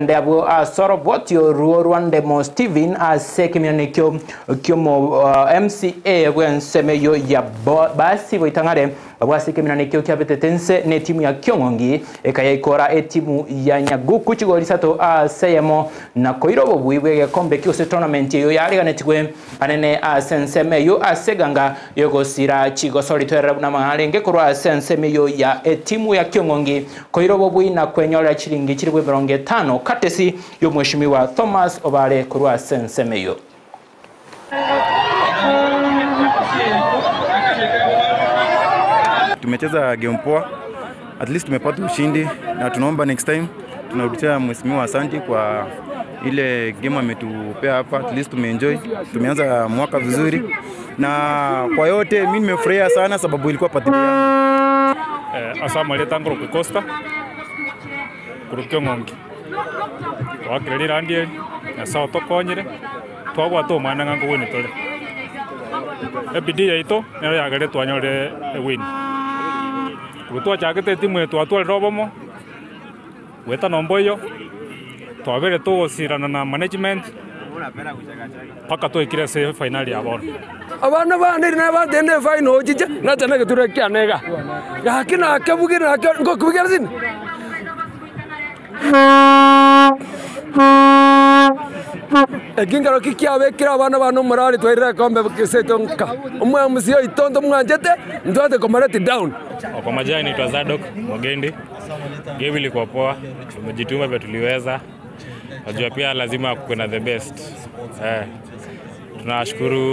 Ande abwo ase oroboti orwo rwa Ndemo Stephen ase ekeminano ekio kiomo MCA bw'ensemo eyio ya Basi Boitang'are abwo ase ekeminano ekio kiabetete nse netimu ya Kiong'ongi ekayaikora etimu ya Nyaguku chigori isato ase eyemo na koira obobui bw'egekombe ekio gose tournament eyio yareganetigwe anene ase ensemo eyio ase eganga y'ogosira chigosori twerere buna amang'ana arenge korwa ase ensemo eyio ya etimu ya Kiong'ongi Koira obobui na kwenyorera chiringi chilifu 50, courtesy y'Omweshimiwa Thomas Obare korwa ase ensemo eyio. Tumecheza game poa, at least tumepata ushindi na tunaomba next time tunarudishia mheshimiwa asanti kwa ile game ametupea hapa, at least tumeenjoy, tumeanza mwaka vizuri, na kwa yote mi nimefurahia sana sababu ilikuwa birthday yangu. Ase amarieta nkorokwa Costa, korwa Kiong'ongi. Twakire rirandi eri, Nyasae otokonyire, twabwata omwana ng'a nkowini tore. Ebidii yaito nero yagerire twanyorire ewini. Korwa twachagete etimu eye twatwarire obomo, goeta nomba oyio, twabeire togosirana na management, mpaka twaikire ase efainali ya bono. Abana bane riria nabateneine efaino ochiche, nacha na egetureri kiane iga. Gaki nakebugire nake ngokibugia sini. Eki nkerokio kiabekire abana bane omorari twairire egekombe geseto nka. Omwamusi oito ntomwanchete, ntwate komoreti down. Kwa majina naitwa Zadok Mogendi. Game ilikuwa poa, tumejituma vile tuliweza. Najua pia lazima kuwe na the best. Eh, tunashukuru.